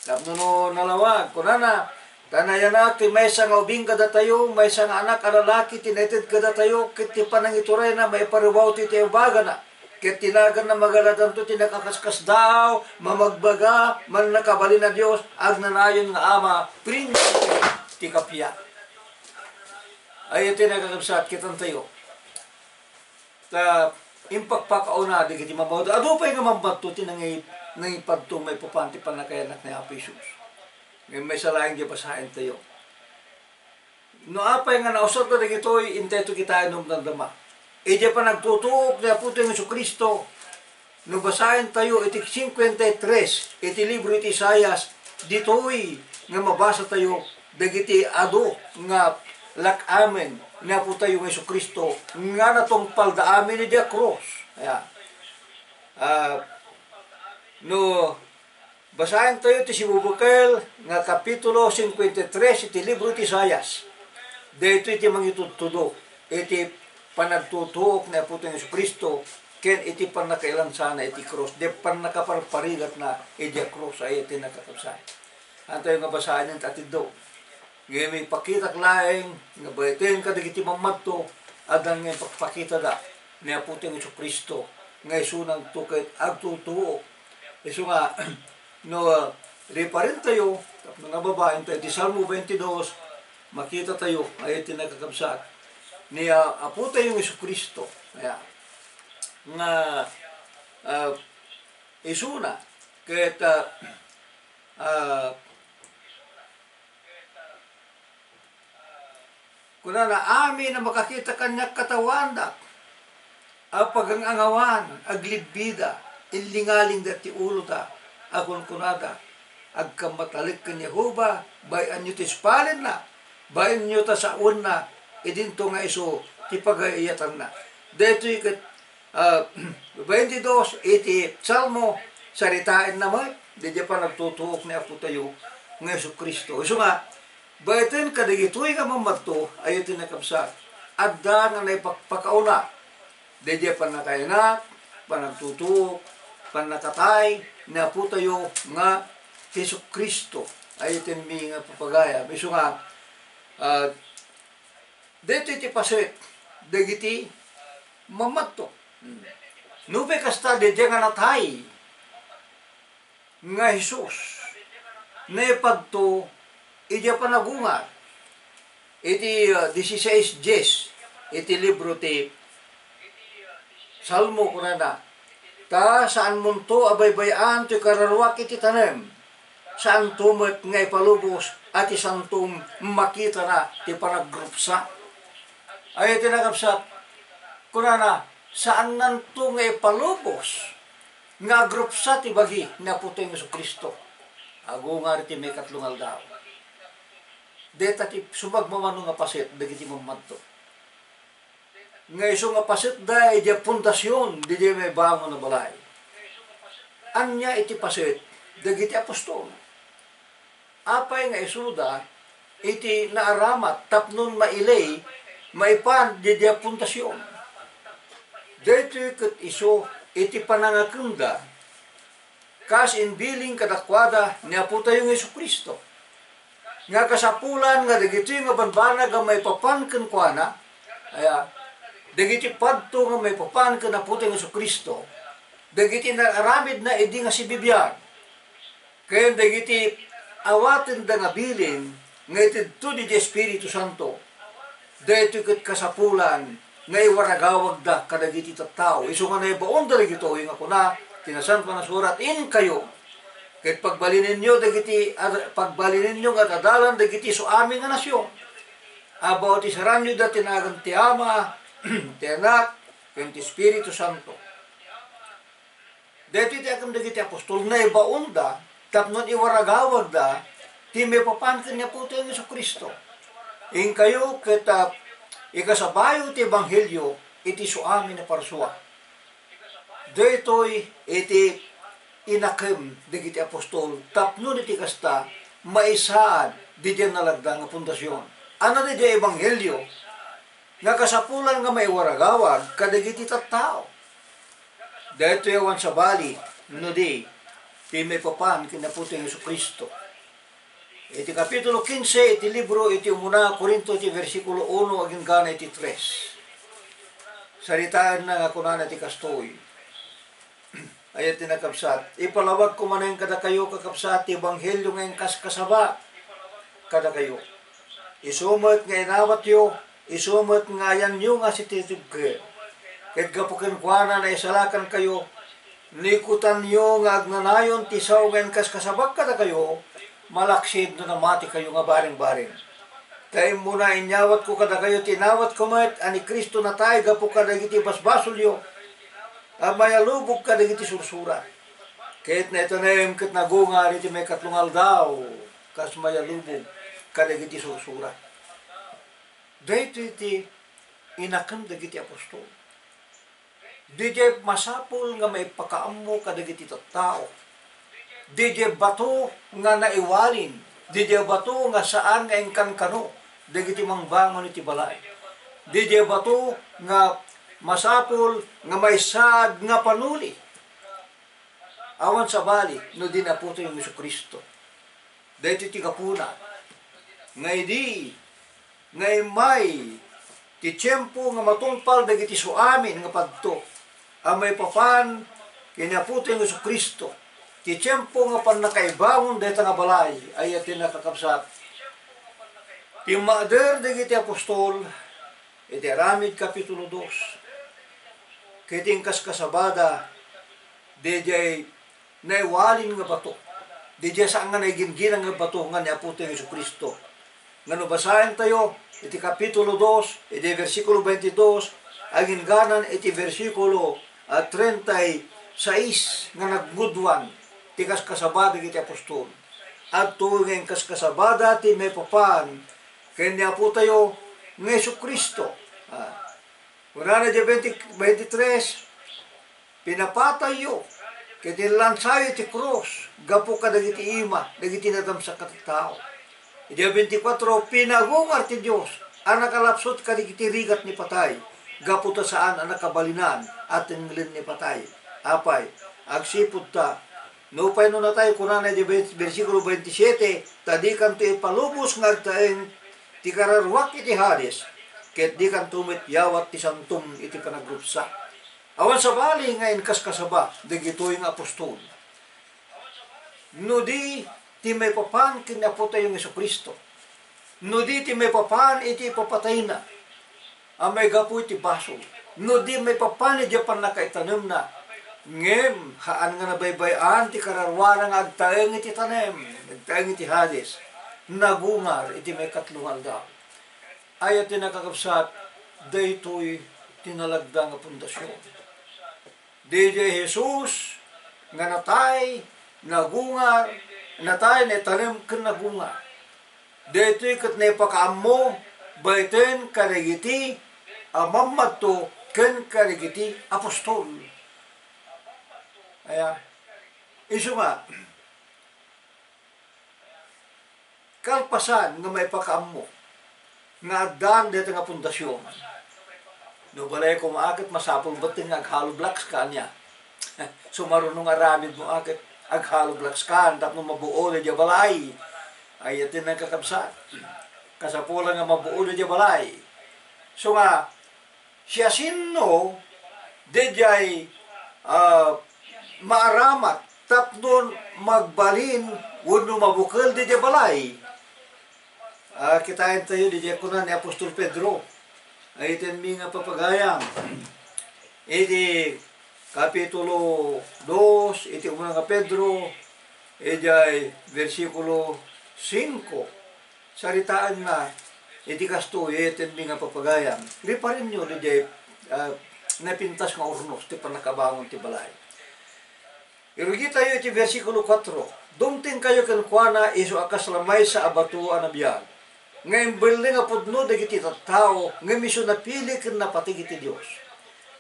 Tapno no nalawag, kunana, ta nayanak ti maysa nga ubing kadatayo, maysa nga anak a lalaki ti naited kadatayo, ket ti panangiturayna maiparubaw ti, ti ibagana. Ket tinaganna magaladanto ti nakakaskasdaaw, mamagbaga, mannakabalin a Dios, agnanayon nga Ama, Prinsipe ti kappia. Ay, iti nakakabsat, kitantayo. Ta impakpakauna dagiti mammadto. Adu pay nga mammadto ti nangi-, nangipadto maipapan ti pannakayanak ni Apo Jesus. Ngem maysa laeng ti basaentayo. No apay nga nausarda dagitoy, intay to kitaen no damdama. Idiay panagtutuok ni Apotayo Jesu-Cristo, no basaentayo iti cincuenta y tres iti libro iti Isaias, ditoy nga mabasatayo dagiti adu nga lak-amen ni Apotayo nga Jesu-Cristo nga natungpalda amin idiay krus. Aya. Ah, no basaentayo ti sibubukel nga Kapitulo cincuenta y tres iti libro ti Isaias. Daytoy ti mangitudtudo iti panagtutuok ni Apotayo Jesu-Cristo ken iti pannakailansana iti krus, iti pannakaparparigatna idiay krus, ay iti nakakabsat. Antayo nga basaen iti atiddo. Ngem ipakitak laeng nga baeten kadagiti mammadto, adda nga ipakpakitada ni Apotayo Jesu-Cristo nga isunanto ket agtutuok. Isu nga, no, ah, riparentayo, tapno nababaintayo ti Salmo twenty-dos, makitatayo, ay iti nakakabsat, ni, ah, Apotayo Jesu-Cristo. Aya, nga, ah, isuna, ket, ah, ah, kunana, "Amin a makakita kaniak katawaandak a pagang-angawan, aglibbida, inlingalingda ti uloda, a kunkunada, 'Agkammatalek ken Jehovah, bay-anyo ti ispalenna, baynyo ta sawenna, idinto nga isu ti pagay-ayatanna.'" Daytoy ket ah, twenty-dos iti Salmo, saritaenna met didiay panagtutuok ni Apotayo nga Jesu-Cristo. Isu nga, baeten kadagitoy nga mammadto, ay iti nakabsat, adda nga naipakpakauna didiay pannakayanak, panagtutuok, pannakatay ni Apotayo nga Jesu-Cristo. Ay iti mi nga papagayam. Isu nga, ah, Daytoy ti paset dagiti mamadto. Nupay kasta, daydiay nga natay nga Jesus, naipadto idiay panagungar. Iti, ah, dieciséis diez, iti libro ti Salmo, kunana, "Ta saanmonto a baybay-an toy kararuak iti tanem, saanto met nga ipalubos a ti santom makitana ti panagrupsa." Ay, iti nakabsat, kunana, saannanto nga ipalubos nga agrupsa ti bagi ni Apotayo Jesu-Cristo. Agungar iti maikatlo nga aldaw. Deta ti sumagmamano nga paset dagiti mamadto. Nga isu nga pasetda idiay pundasion, didiay maibangon a balay. Ania iti paset dagiti apostol? Apay nga isuda iti naaramat tapno mailay maipan didiay pundasion? Daytoy ket isu iti panangakemda kas imbiling kadakuada ni Apotayo nga Jesu-Cristo, nga kasapulan nga dagitoy nga banbanag a maipapan kenkuana, aya, dagiti padto nga maipapan ken Apotayo nga Jesu-Cristo, dagiti naaramidna idi nga sibibiag, ken dagiti awatenda nga bilin nga itedto didiay Espiritu Santo, daytoy ket kasapulan nga iwaragawagda kadagiti tattao. Isu nga naibaonda dagitoy nga kuna ti Nasantoan a Surat, "Inkayo ket pagbalinenyo dagiti ad-, pagbalinenyo nga ad-adalan dagiti isuamin nga nasion. Abaw ti saranyo da ti nagan ti Ama, ti Anak, ken ti Espiritu Santo." Daytoy ti akem dagiti apostol, naibaonda tapno iwaragawagda ti maipapan ken ni Apotayo Jesu-Cristo. Inkayo ket, ah, ikasabayo ti ebanghelio iti isuamin a parsua. Daytoy iti inakem dagiti apostol tapno iti kasta, maisaad didiay nalagda nga pundasion. Ania didiay ebanghelio nga kasapulan nga maiwaragawag kadagiti tattao? Daytoy awan sabali no di ti maipapan ken ni Apotayo Jesu-Cristo. Iti Kapitulo kinse iti libro iti Umuna a Corinto, iti bersikulo uno agingga iti tres, saritaenna nga kunana iti kastoy. Ay, iti nakabsat, ipalawagko manen kadakayo, kakabsat, ti ebanghelio nga inkaskasaba kadakayo. Isu met nga inawatyo, isu met nga ayanyo nga sititibker. Ket gapu kenkuana, naisalakankayo, nikutanyo nga agnanayon ti sao nga inkaskasabak kadakayo, malaksid no namatikayo nga barengbareng. Ta immuna inyawatko kadakayo ti inawatko met a ni Cristo natay gapu kadagiti basbasolyo, a mayalubog kadagiti sursura, ket naitanem ket nagungar iti maikatlo nga aldaw kas mayalubog kadagiti sursura. Daytoy ti inakem dagiti apostol. Didiay masapul nga maipakaammo kadagiti tattao. Didiay bato nga naiwalin. Didiay bato nga saan nga inkankano dagiti mangbangon iti balay. Didiay bato nga masapul nga maisaad nga panuli. Awan sabali no di ni Apotayo Jesu-Cristo. Daytoy ti gapuna nga idi nga immay ti tiempo nga matungpal dagiti suamin nga padto a maipapan ken ni Apotayo Jesu-Cristo, ti tiempo nga pannakaibangon dayta nga balay, ay iti nakakabsat. Timmaader dagiti apostol iti Aramid Kapitulo dos, ket inkaskasabada didiay naiwalin nga bato. Didiay saan nga naigingginang nga bato nga ni Apotayo Jesu-Cristo. Nga no basaentayo iti Kapitulo dos, iti bersikulo twenty-dos, agingganan iti bersikulo, ah, treinta y seis nga nagngudwan ti kaskasabada dagiti apostol. Adtoy nga inkaskasabada ti maipapan ken ni Apotayo nga Jesu-Cristo. Ah, kunana diay twenty, twenty-tres, Pinapatayyo ket inlansayo iti krus gapu kadagiti ima dagiti nadamsak a tattao. Iti a twenty-four, pinagungar ti Dios a nakalapsut kadagiti rigat ni patay gapu ta saan a nakabalinan a tenglen ni patay. Apay, agsipud ta, nupay no natay, kunana iti bersikulo twenty-seven, ta dikanto ipalubos nga agtaeng ti kararuak iti Hades, ket dikanto met yawat ti santom iti panagrupsa. Awan sabali nga inkaskasaba dagitoy nga apostol. No di ti maipapan ken ni Apotayo nga Jesu-Cristo, no di ti maipapan iti ipapatayna a maigapu iti basol, no di maipapan iti pannakaitanemna, ngem haan nga nabaybay-an ti kararuana nga agtaeng iti tanem, agtaeng iti Hades, nagungar iti maikatlo nga aldaw. Aya ti nakakabsat, daytoy ti nalagda nga pundasion. Daydiay Jesus nga natay, nagungar, natay, naitanem ken nagungar. Daytoy ket naipakaammo baiten kadagiti a mammadto ken kadagiti apostol. Aya, isu nga, kalpasan nga maipakaammo nga addan dayta nga pundasion. No balay koma ket masapul met nga ag-hollow blocks ka ania. Sumaruno nga aramid mo ket ag-hollow blocks ka tapno mabuo daydiay balay. Ay, iti nakakabsat. Kasapulan nga mabuo daydiay balay. So nga, siasino daydiay, ah, maaramat tapno magbalin wenno mabukel daydiay balay? Ah, kitaentayo daydiay kuna ni Apostol Pedro. Ay, iti mi nga papagayam. Iti Kapitulo dos, iti umuna nga Pedro, idiay bersikulo singko. Saritaenna iti kastoy, iti mi nga papagayam. Riparinyo, diay, ah, napintas nga urnos ti pannakabangon ti balay. Irugitayo iti bersikulo kuatro, "Dumtengkayo kenkuana isu a kasla maysa a bato a nabiag, nga imbelleng a pudno dagiti tattao, ngem isu napili ken napateg iti Dios.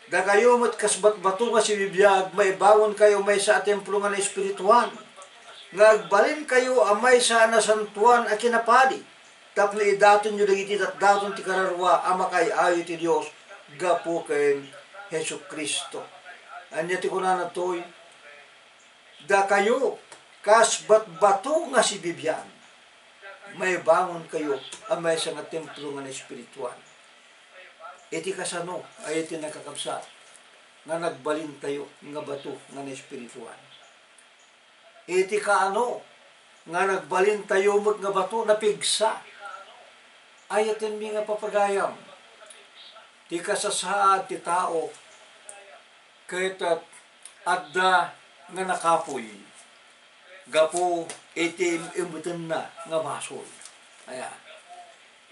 Dakayo met kas batbato nga sibibiag, maibangonkayo maysa a templo nga naespirituan, nga agbalinkayo a maysa a nasantoan a kinapadi, tapno idatonyo dagiti datdaton ti kararua a makaay-ayo iti Dios gapu ken Jesu-Cristo." Ania ti kunana toy? "Dakayo, kas batbato nga sibibiag, maibangonkayo a maysa nga templo nga naespirituan." Iti kasano, ay iti nakakabsat, nga nagbalintayo nga bato nga naespirituan? Iti kaano nga nagbalintayo met nga bato napigsa? Ay, iti mi nga papagayam, ti kasasaad ti tao ket, ah, adda nga nakapuy gapu iti im-, immetenna nga basol. Aya.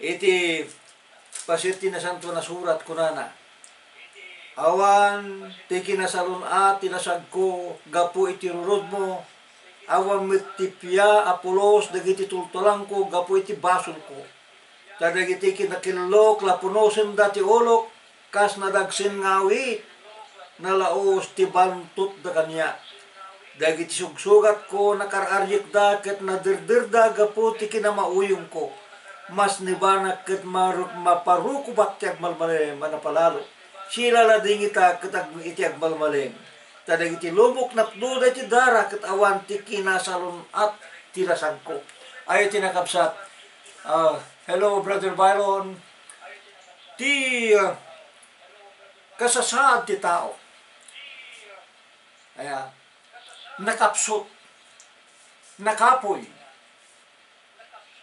Iti paset ti Nasantoan a Surat, kunana, "Awan ti kinasalun-at ti lasagko gapu iti rurudmo, awan met ti pia a pulos dagiti tultulangko gapu iti basolko. Ta dagiti kinakillok la punosenda ti ulok, kas nadagsen nga awit, nalaus ti bantotda kaniak. Dagiti sugsugatko, nakar-ariekda ket naderderda gapu ti kinamauyongko. Masnebanak ket maru-, maparukobat ti agmalmalem a napalalo. Silaladingita ket ag-, iti agmalmalem. Ta dagiti lumok napnoda iti dara ket awan ti kinasalun-at ti lasagko." Ay, iti nakabsat. Ah, hello, Brother Byron. Ti, ah, kasasaad ti tao. Aya, nakapsut, nakapuy.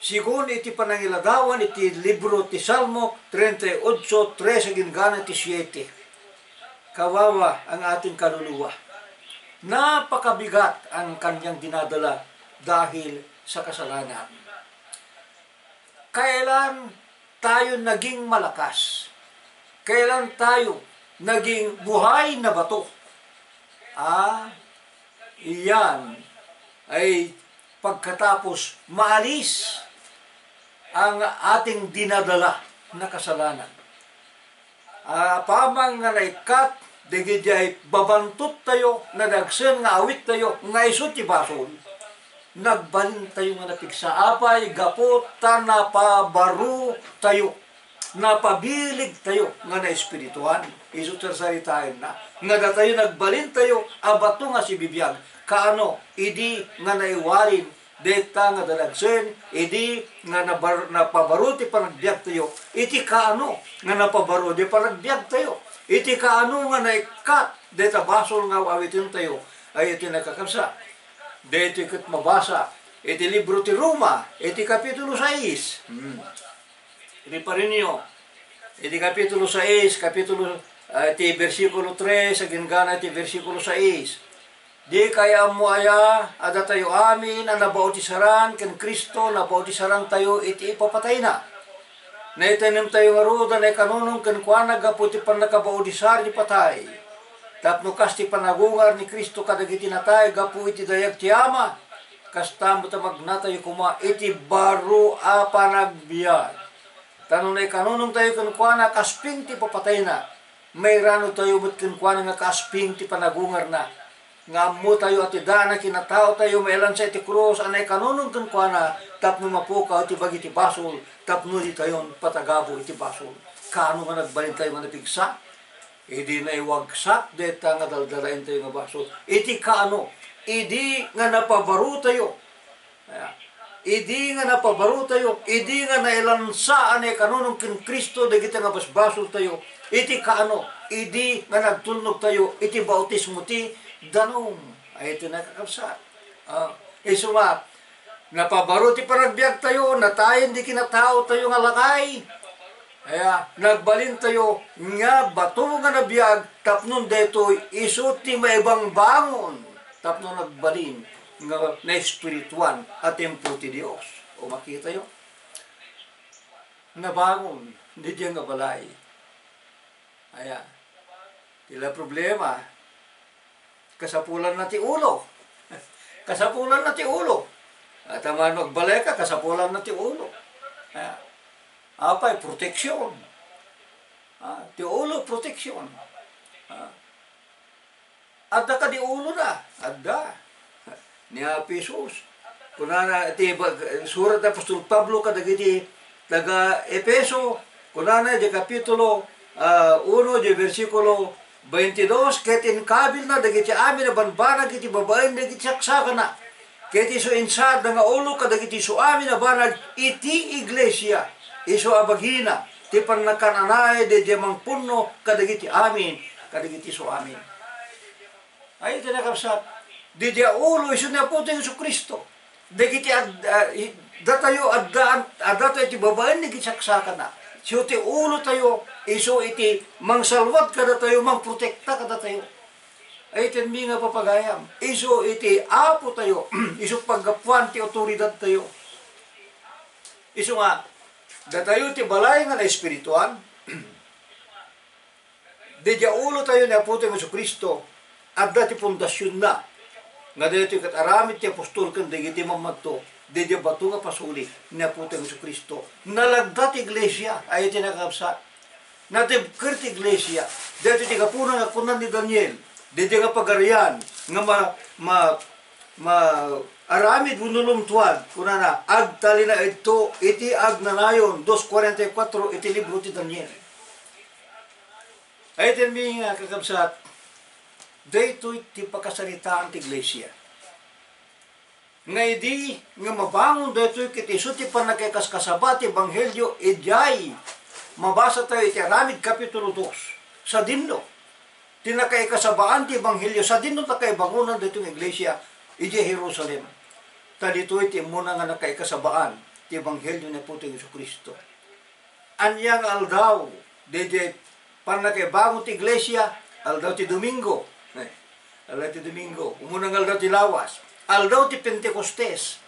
Sigun iti panangiladawan iti libro ti Salmo treinta y ocho, tres agingga iti siete. Kawawa ang ating kaluluwa. Napakabigat ang kanyang dinadala dahil sa kasalanan. Kailan tayo naging malakas? Kailan tayo naging buhay na bato? Ah, iyan ay pagkatapos maalis ang ating dinadala na kasalanan. Apaman nga naikkat dagidiay babantottayo, nadagsen nga awittayo nga isu ti basol, nagbalintayo nga napigsa. Apay? Gapu ta napabarotayo, napabiligtayo nga naespirituan. Isu ti sarsaritaenna nga datayo nagbalintayo a bato nga sibibiag. Kaano? Idi nga naiwalin Dayta nga dalagsen, idi nga nabar-, napabaro ti panagbiagtayo, iti kaano nga napabaro ti panagbiagtayo, iti kaano nga naikkat dayta basol nga aw-awitentayo, ay iti nakakabsat. Daytoy ket mabasa iti libro ti Roma, iti kapitulo sais. Hmm. Riparinyo, iti kapitulo sais, kapitulo, ah, ti bersikulo tres, agingga iti bersikulo sais. Dikay ammo aya a datayo amin a nabautisaran ken Cristo, nabautisarantayo iti ipapatayna. Naitanemtayo ngarud a naikanunong kenkuana gapu iti pannakabaudisar ti patay, tapno kas ti panagungar ni Cristo kadagiti natay gapu iti dayag ti Ama, kasta met a magnatayo koma iti baro a panagbiag. Ta no naikanunongtayo kenkuana kasping ti ipapatayna, mairanudtayo met kenkuana nga kasping ti panagungarna. Nga ammotayo a ti dana kinataotayo mailansa iti krus a naikanunong kenkuana tapno mapukaw ti bagi ti basol, tapno ditayon patagabo iti basol. Kaano nga nagbalintayo nga napigsa? Idi naiwagsak dayta nga daldalaentayo nga basol. Iti kaano? Idi nga napabarotayo. Aya, idi nga napabarotayo, idi nga nailansa a naikanunong ken Cristo dagiti nga basbasoltayo, iti kaano, idi nga nagtulnogtayo iti bautismo ti danum. Ay, iti nakakabsat. Ah, isu nga, napabaro ti panagbiagtayo, natayen di kinataotayo nga lakay. Aya, nagbalintayo nga bato nga nabiag, tapno daytoy isu ti maibangbangon, tapno nagbalin nga naespirituan a templo ti Dios. O makitayo? Nabangon, didiay nga balay. Aya, ti la problema, kasapulanna ti ulo. Kasapulanna ti ulo. At ang ano, agbalay ka, kasapulanna ti ulo. Ah, apay, proteksyon. Ah, ti ulo, proteksyon. Ah, adda kadi ulona? Adda. Ni Apo Jesus. Kunana, iti ba-, surat ni Apostol Pablo kadagiti taga-Efeso, kunana, iti kapitulo, ah, uno, iti bersikulo twenty-dos, ket inkabilna dagiti amin a banbanag iti babaen dagiti saksakana. Ket isu insaadna nga ulo kadagiti isu amin a banag iti iglesia. Isu a bagina ti pannakan-anay daydiay mangpunno kadagiti amin, kadagiti isu amin. Ay, iti nakabsat, daydiay a ulo isu ni Apotayo Jesu-Cristo. Dagiti ad-, ah, i-, datayo adda, addatayo iti babaen dagiti saksakana. Isu ti ulotayo, isu iti mangsalwad kadatayo, mangprotekta kadatayo. Ay, iti mi nga papagayam, isu iti Apotayo, isu paggapuan ti awtoridadtayo. Isu nga, datayo ti balay nga naespirituan, daydiay a ulotayo ni Apotayo Jesu-Cristo, adda ti pundasionna. Nga daytoy ket aramid ti apostol ken dagiti mammadto, daydiay bato nga pasuli ni Apotayo Jesu-Cristo. Nalagda ti iglesia, ay iti nakabsat. Natibker ti iglesia. Daytoy ti gapuna nga kunan ni Daniel, daydiay nga pagarian nga ma-, ma-, ma-, aramid wenno lumtuad, kunana, agtalinaedto iti agnanayon, dos kuarenta y kuatro iti libro ti Daniel. Ay, iti mi nga kakabsat, daytoy ti pakasaritaan ti iglesia. Nga idi nga mabangon daytoy ket isu ti pannakaikaskasaba ti ebanghelio idiay mabasatayo iti Aramid kapitulo dos. Sadinno ti nakaikasabaan ti ebanghelio, sadinno nakaibangonan daytoy nga iglesia idiay Jerusalem. Ta ditoy ti immuna nga nakaikasabaan ti ebanghelio ni Apotayo Jesu-Cristo. Ania nga aldaw daydiay pannakaibangon ti iglesia? Aldaw ti Domingo. Eh, aldaw ti Domingo. Umuna nga aldaw ti lawas. Aldaw ti Pentecostes.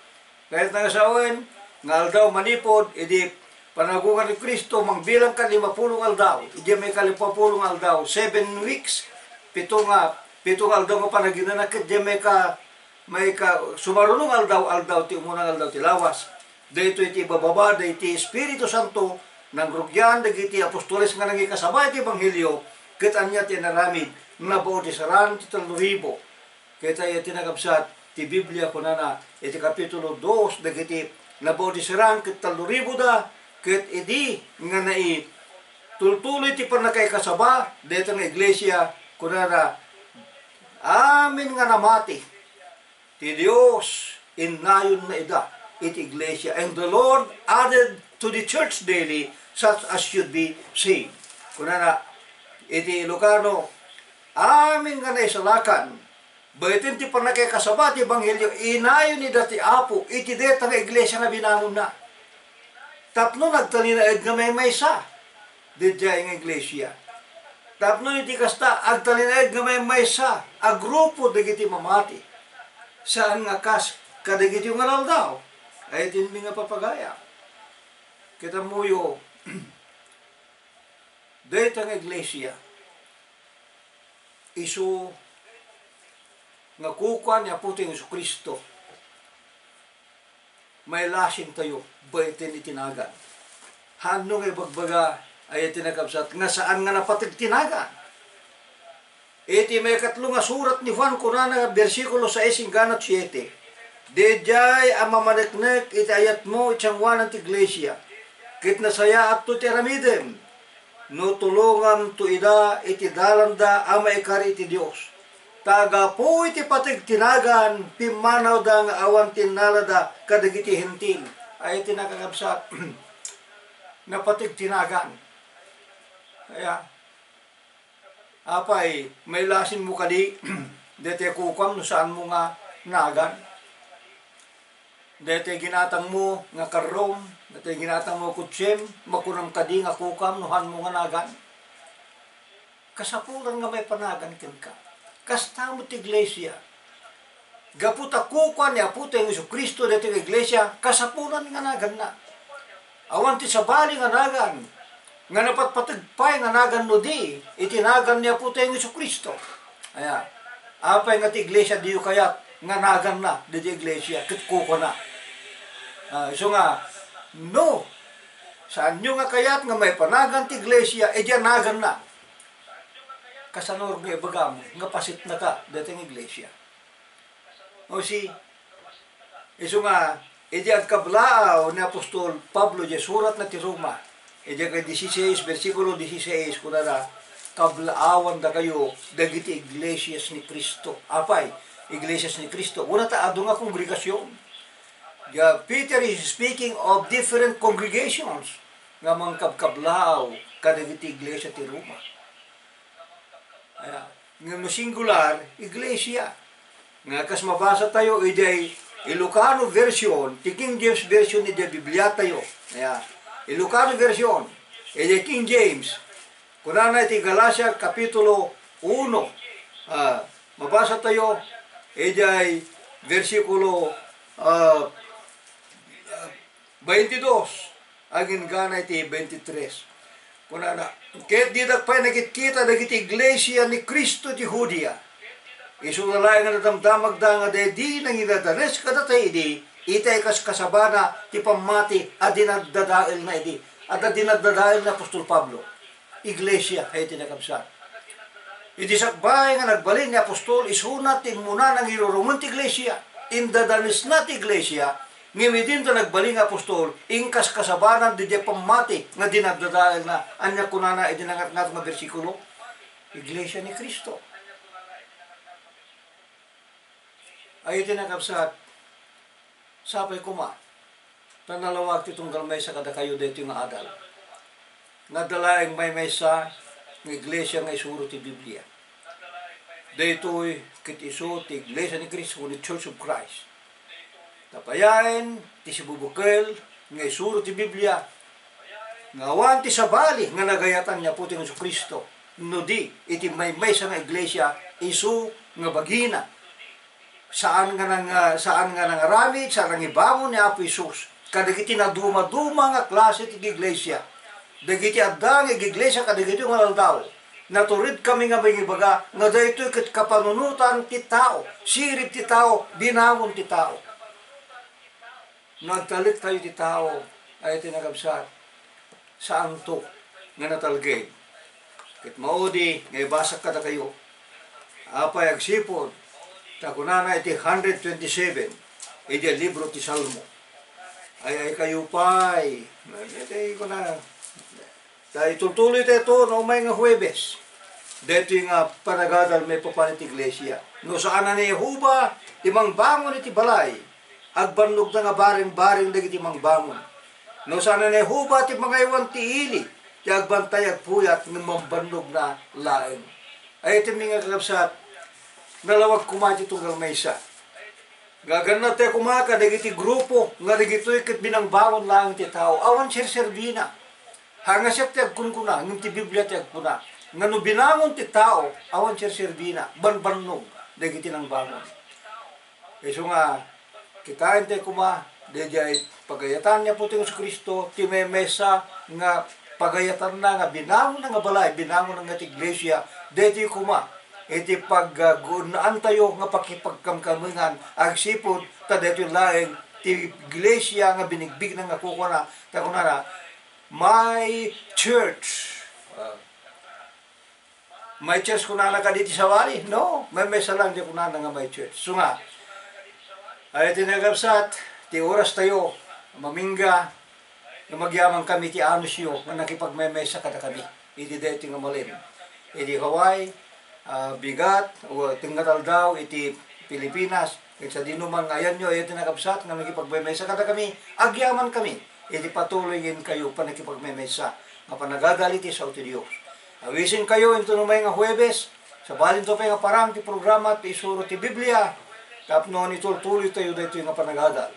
Kayatna nga sawen nga aldaw manipud idi panagungar ni Cristo, mangbilang ka lima pulo nga aldaw. Idi may ka lima pulo nga aldaw, seven weeks, pito nga, pito nga aldaw nga panaginana ket di may ka, may ka, sumaruno nga aldaw, aldaw ti umuna nga aldaw ti lawas. Daytoy ti ibababa daydi Espiritu Santo, nangrugian dagiti apostoles nga nangikasaba iti ebanghelio, ket ania ti inaramid? Nabautisaran ti tallo ribu. Ket aya ti nakabsat ti Biblia, kunana iti kapitulo dos, dagiti nabautisaran ket tallo ribu da, ket idi nga naitultuloy ti pannakaikasaba dayta nga iglesia, kunana, amin nga namati ti Dios Innayonna ida iti iglesia. "And the Lord added to the church daily such as should be saved." Kunana, iti Ilocano, amin nga naisalakan, baeten ti pannakikasaba ti ebanghelio, inayon ida ti Apo iti dayta nga iglesia nga binangonna. Tapno nagtalinaed nga maymaysa, didiay nga iglesia. Tapno iti kasta, agtalinaed nga maymaysa a grupo dagiti mamati. Saan nga kas kadagiti nga aldaw, ay tinmi nga papagayam. Kita moyo, dayta nga iglesia, isu nga kukua ni Apotayo Jesu-Cristo, mailasintayo baeten iti nagan. Haanno nga ibagbaga, ay iti nakabsat, nga saan nga napateg ti nagan. Iti maikatlo nga surat ni Juan, kunana, bersikulo sais inggana siete, "Didiay a mamaneknek iti ayatmo iti sangoanan ti iglesia, ket nasayaatto ti aramidem, no tulonganto ida iti dalanda a maikari iti Dios. Ta gapu iti pateg ti nagan, pimmanawda nga awan ti innalada kadagiti Hentil." Ay iti nakakabsat, napateg ti nagan. Kaya, apay, mailasinmo kadi daytoy kukuam no saanmo nga nagan? Daytoy ginatangmo nga karrom, daytoy ginatangmo nga kotsem, makunam kadi nga kukuam no haanmo nga nagan? Kasapulan nga maipanagan kenka. Kasta met ti iglesia. Gapu ta kukua ni Apotayo Jesu-Cristo daytoy nga iglesia, kasapulan nga naganna. Awan ti sabali nga nagan nga napatpateg pay nga nagan no di iti nagan ni Apotayo Jesu-Cristo. Aya, apay nga ti iglesia diyo kayat nga naganna daytoy iglesia ket kukuana? Ah, isu nga, no, saanyo nga kayat nga maipanagan ti iglesia, idi a naganna. Kasano nga ibagam nga pasitnaka daytoy nga iglesia? O si, isu nga, idi agkablaaw ni apostol Pablo, di suratna ti Roma, idi ka dieciséis, bersikulo dieciséis, kunana, "Kablaawandakayo dagiti iglesias ni Cristo." Apay, iglesias ni Cristo? Kuna ta adu nga kongregasion. Nga Peter is speaking of different congregations nga mangkabkablaaw kadagiti iglesia ti Roma. Aya, nga no singular, iglesia. Nga kas mabasa tayo, idiay Ilocano version, ti King James Version, idiay Biblia tayo. Aya, Ilocano version, idiay King James. Kunana iti Galacia Kapitulo uno, ah, mabasa tayo, idiay bersikulo, ah, baintidos, agingga iti baintitres. Kunana, "Ket didak pay nakitkita dagiti iglesia ni Cristo ti Judea. Isuna laeng nga nadamdamagda nga daydi nangidadanes kadata idi, iti ikaskasabana ti pammati a dinagdadaelna idi." Adda dinagdadael ni apostol Pablo. Iglesia, hay ti nakabsat. Iti sakbay nga nagbalin ni apostol, isuna ti immuna nangirurumen ti iglesia. Indadanesna ti iglesia, ngem idinto nagbalin nga apostol, inkaskasabanan didiay pammati nga dinagdadaelna. Ania kunana iti nangatngato nga bersikulo? Iglesia ni Cristo. Ay iti nakabsat, sapay koma, ta nalawag ti tunggal maysa kadakayo daytoy nga adal. Nga adda laeng maymaysa nga iglesia nga isuro ti Biblia. Daytoy ket isu ti Iglesia ni Cristo, wenno Church of Christ. Ta payaen ti sibubukel nga isuro ti Biblia, nga awan ti sabali nga nagayatan ni Apotayo Jesu-Cristo, no di iti maymaysa nga iglesia, isu nga bagina. Saan nga nang-, saan nga nangaramid, saan nangibangon ni Apo Jesus kadagiti nadumaduma nga klase ti iglesia. Dagiti adda nga iglesia kadagiti nga aldaw, natured kami nga mangibaga nga daytoy ket kapanunotan ti tao, sirib ti tao, binangon ti tao. No agtalek tayo ti tao, ay ti nakabsat, saanto nga natalged. Ket maudi nga ibasak kadakayo, apay agsipud ta kunana iti hundred twenty-seven, iti libro ti Salmo, "Ay, ay kayo pay." Iti kuna, ta itultuloy tayo to no umay nga Huwebes. Daytoy nga panagadal maipapan iti iglesia. No saan a ni Jehovah ti mangbangon iti balay, Agbannogna nga bareng-bareng dagiti mangbangon. No saan ni Jehovah ti mangaywan ti ili, ti agbantay agpuyat ngem mambannogna laeng. Ay, iti mga kakabsat, nalawag koma ti tunggal maysa. Nga agannad tayo koma kadagiti grupo nga dagitoy ket binangbangon laeng ti tao. Awan serserbina. Hangaset ti agkunkuna, ngem ti Biblia ti agkuna nga no binangon ti tao, awan serserbina, banbannog dagiti nangbangon. Isu nga, kitaen tayo koma, daydiay pagayatan ni Apo Jesu-Cristo, ti memesa nga pagayatanna nga binangonna nga balay, binangonna nga ti iglesia, daytoy koma, iti pagguunnaan tayo nga pakipagkamkamengan, agsipud, ta daytoy laeng ti iglesia nga binigbigna nga kukuna, ta kunana, "My church." Ah, "My church," kunana kadi ti sawali? No, memesa lang di kunana nga "My church." So nga, ay ti nagabsat, ti oras tayo, mamingga, nga magyaman kami ti anusyo nga nakipagmemesa kadakami. Iti daytoy nga malem. Iti Hawaii, ah, bigat, o tengnga aldaw, iti Pilipinas, ket sadino man nga ayanyo, ay ti nagabsat nga nakipagmemesa kadakami, agyaman kami. Iti patuloy nga inkayo panakipagmemesa nga panagadal iti sao ti Dios. Awisenkayo inton umay nga Huwebes, sabalinto pay nga parang ti programa ti Isuro ti Biblia, tapno itultuloy tayo daytoy nga panagadal.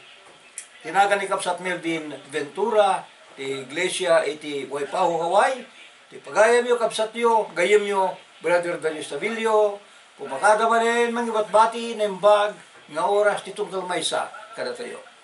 Ti nagan ni Kabsat Melvin Ventura, ti Iglesia iti Waipahu, Hawaii, ti pagayamyo, kabsatyo, gayyemyo, Brother Darius Tabilio, kumakada manen mangibatbati naimbag nga oras ti tunggal maysa kadatayo.